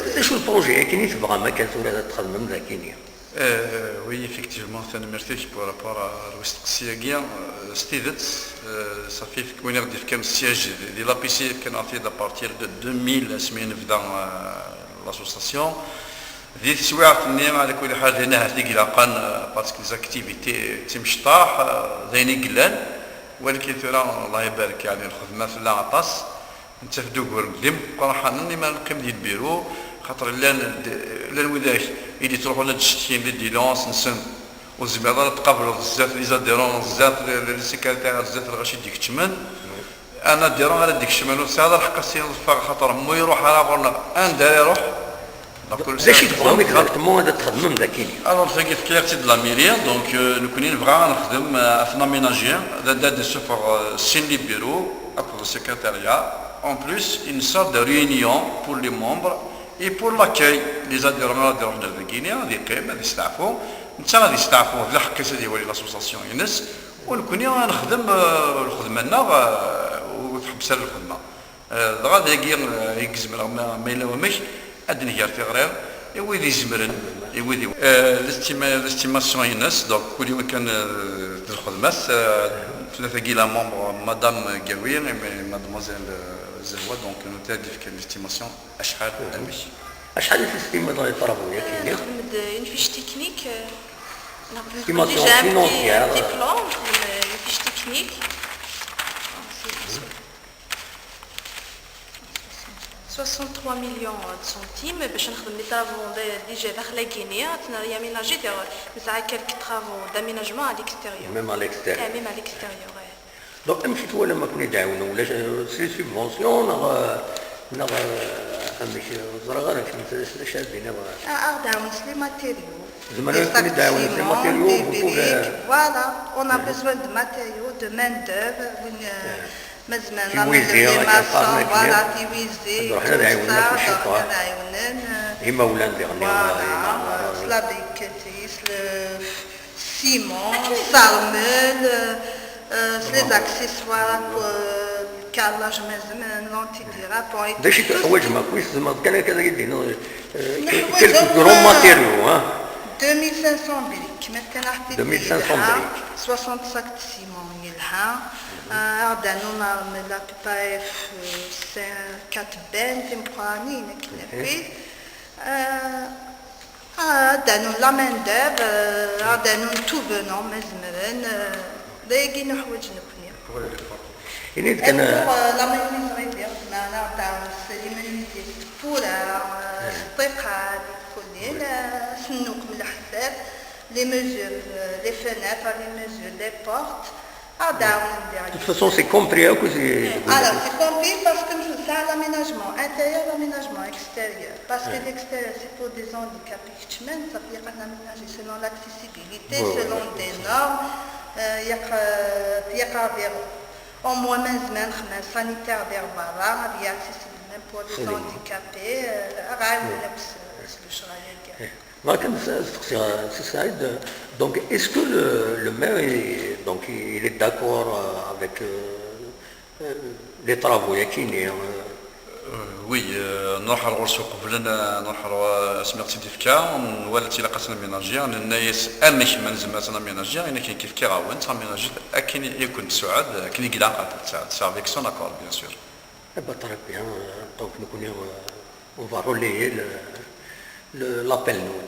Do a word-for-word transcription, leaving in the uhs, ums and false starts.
D acu n projet akken i tebɣam akka tura ad txedmem d akini? Euh, oui, effectivement, tanemmirt-ik par rapport ar usteqsi-agi. Euh, s tidet, euh, safi win i ɣ-d-ifkan siège di l'A P C, fkan-aɣ-t-id à partir de deux mille, asmi i nebda, euh, l'association. Di teswiɛt-nni, ala kulli ḥal, d ayen ahat i ilaqen, euh, parce que les activités d timecṭaḥ, euh, d ayen i yellan. Walakin tura, Allah ibarek, yeɛni lxedma tella aṭas. Nettaf-d uguren d imeqqraḥanen imi ara neqqim di lbiru, xaṭer llan, llan widak i d-ittruḥun ad d-ccetkin les doléances-nsen, ur tezmireḍ ara ad tqableḍ zdat les adhérents, zdat les secrétaires, zdat lɣaci i d-ikeččmen. Un adhérent ara d-ikecmen ur tesɛiḍ ara lḥeqq ad s-tiniḍ ffeɣ, xaṭer mu iruḥ ara ɣur-neɣ, anda ara iruḥ? D acu i tebɣam exactement ad txedmem d akini? Alors, tagi, fkiɣ-tt-id la mairie, donc, euh, nekkni nebɣa ad nexdem, euh, ad t-naménager, d anda ad d-nessufeɣ, euh, sin les bureaux akked le secrétariat. En plus, une salle de réunion pour les membres et pour l'accueil. Les adhérents ad iruḥen ar dagini, ad iqqim, ad isteɛfu. Netta ad isteɛfu, d lḥeqq-is ad iwali l'association-ines. U nekkni ad nexdem, euh, lxedma-nneɣ, euh, ur tḥebbes ara lxedma. Eh, dɣa dagi, eh, i yezmer, ma, ma yella wamek, ad d-nger tiɣri i wid izemren, i wid i-, eh, l'estima-, l'estimation-ines, donc, kul yiwen kan, eh, d lxedma-s, eh, tella tagi la membre, Madame Gawi, et mademoiselle, eh, Zehwa, donc, nutni ad d-ifken l'estimation acḥal, amek. Acḥal i testimaḍ les travaux-agi-nni? Nexdem-d une fiche technique, eh, Estimation financière. Diplôme, une fiche technique. Soixante-trois millions de centimes باش نخدم les travaux déjà داخل la Guinée, ad tt-nerr aménager, nesɛa quelques travaux d'aménagement à l'extérieur. Même à l'extérieur. Eh, même à l'extérieur, eh. Donc, amek i twalam akken i d-ɛiwnen? Ulac, euh, s les subventions neɣ, euh, neɣ, euh, amek, euh, ẓriɣ ara kemm d acu ara d-tiniḍ. Ah, ad aɣ-d-ɛawnen s les matériaux. Zemren ad ken-id-ɛawnen s les matériaux, vous pouvez, euh, Voilà, on a besoin de matériaux, de main d'œuvre, une, euh, Ma zemren, les maçons, voilà, tiwizi, tout ça, ad ruḥen ad ɛiwnen. Imawlan diɣen, s la briqueterie, s le ciment, s armel, s les accessoires, le carrelage, ma zemren, l'antidrapant et tout. D acu i teḥwaǧem akk? Tzemreḍ kan akka ad yi-d-tiniḍ quelques gros matériaux, hein? Deux mille cinq cents briques, ma kan. Deux mille cinq cents briques. Soixante sacs de ciment. Yelha. Ad d-rnun à peu près quatre bennes timeqqranin akken akk. Ad d-rnun la main d'œuvre, ad d-rnun tout venant ma zemren. D ayagi i nuḥwaǧ nekkni. Ini-d kan. La menuiserie, zeɛma ad d-rnun s les menuisiers, s tewwura, s ṭṭiqan, kullin, s nnuqm, leḥsab. Les mesures, euh, les fenêtres, les mesures, les portes. Ah, ben, on dirait. De toute façon, c'est compris, hein, que c'est. Alors, c'est compris parce que c'est ça l'aménagement intérieur, l'aménagement extérieur. Parce que l'extérieur, c'est pour des handicapés, ça peut être aménagé selon l'accessibilité, selon des normes. Il y a, il y a au moins même sanitaire vers Baba, il y a accessible même pour les handicapés. Le chemin. Donc, est-ce que le, le maire est, donc, il est d'accord avec euh, euh, les travaux, hein, oui, euh, نروح على الغرس وقبل نروح على سميرتي ديفكا ونولد تلاقة الميناجية ننايس أمك من زمرة الميناجية، إنك كيف كي غاون تميناجي أكن يكون تسعد، أكن يقلع تسعد، c'est avec son accord, bien sûr. Eh ben, très bien. Donc, nous connaissons, euh, on va relayer le, le, l'appel, nous.